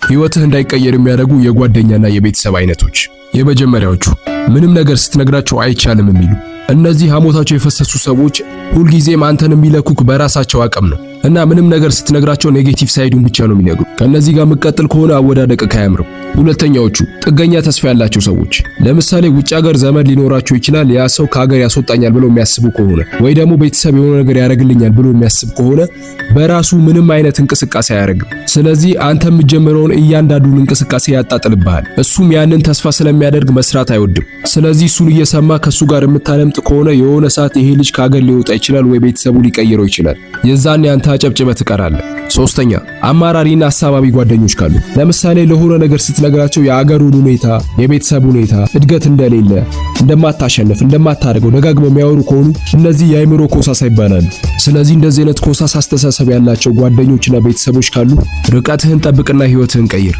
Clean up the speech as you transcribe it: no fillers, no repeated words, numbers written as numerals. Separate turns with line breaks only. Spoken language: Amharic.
ህይወትህ እንዳይቀየር የሚያደርጉ የጓደኛና የቤተሰብ አይነቶች። የመጀመሪያዎቹ ምንም ነገር ስትነግራቸው አይቻልም የሚሉ። እነዚህ ሐሞታቸው የፈሰሱ ሰዎች ሁልጊዜም አንተን የሚለኩክ በራሳቸው አቅም ነው እና ምንም ነገር ስትነግራቸው negative side ኡን ብቻ ነው የሚነግሩ። ከእነዚህ ጋር የምትቀጥል ከሆነ አወዳደቅህ አያምርም። ሁለተኛዎቹ ጥገኛ ተስፋ ያላቸው ሰዎች፣ ለምሳሌ ውጭ ሀገር ዘመድ ሊኖራቸው ይችላል። ያ ሰው ከሀገር ያስወጣኛል ብለው የሚያስቡ ከሆነ ወይ ደግሞ ቤተሰብ የሆነ ነገር ያደርግልኛል ብሎ የሚያስብ ከሆነ በራሱ ምንም አይነት እንቅስቃሴ አያደርግም። ስለዚህ አንተ የምትጀምረውን እያንዳንዱን እንቅስቃሴ ያጣጥልብሃል። እሱም ያንን ተስፋ ስለሚያደርግ መስራት አይወድም። ስለዚህ እሱን እየሰማ ከሱ ጋር የምታለምጥ ከሆነ የሆነ ሰዓት ይሄ ልጅ ከሀገር ሊወጣ ይችላል ወይ ቤተሰቡ ሊቀይረው ይችላል። የዛኔ አንተ አጨብጭበህ ትቀራለህ። ሶስተኛ፣ አማራሪና አሳባቢ ጓደኞች ካሉ፣ ለምሳሌ ለሆነ ነገር ስትነግራቸው የአገሩን ሁኔታ፣ የቤተሰብ ሁኔታ፣ እድገት እንደሌለ፣ እንደማታሸንፍ፣ እንደማታደርገው ደጋግመው የሚያወሩ ከሆኑ እነዚህ የአእምሮ ኮሳሳ ይባላሉ። ስለዚህ እንደዚህ አይነት ኮሳሳ አስተሳሰብ ያላቸው ጓደኞችና ቤተሰቦች ካሉ ርቀትህን ጠብቅና ህይወትህን ቀይር።